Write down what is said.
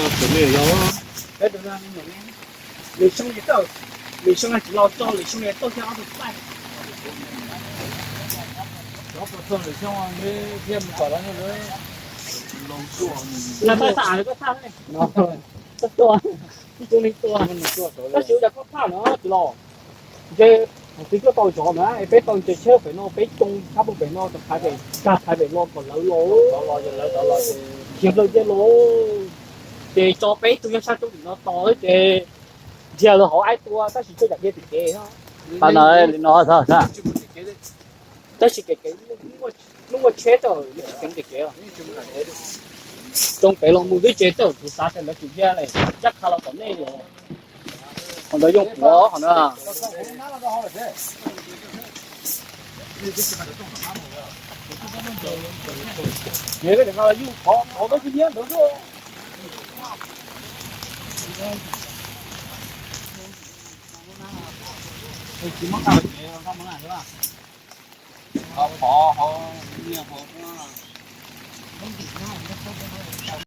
Lwm xyoo, lwm xyoo tsis los tso, lwm xyoo tau xyoo ob tug paj. Lawv paj tag, lawv paj tag, tua, ib tug neeg tua. Tab sis ua cas koj phaj no tsis los? Ntshe thaum twg koj tau zov na, peb tau nce tsheb pem no, peb coo tshab pem no, tau thaiv pem, kag thaiv pem los kom lawv los, khiav nplawg ntiaj los. Ces tso peb tug nyob sab roob tim no tos xwb ces nrhiav lawv hauv aib tua, tab sis txoj cai dhia tim kev. Pas ntawd li no, tab sis kev kev, lub muaj tsheb tawm, lub tsis keev tim kev. Tsoo pem los mus twb ces txawm kuv xav tias lawv tsis dhia li, cab qha los tom nej li. Qhov ntawd yoo puav qhov na. Ces peb tim no los yug qhov qhov tab sis nyiab ntawd xwb. Tsis muab qab ces qab mus na, qhov hauv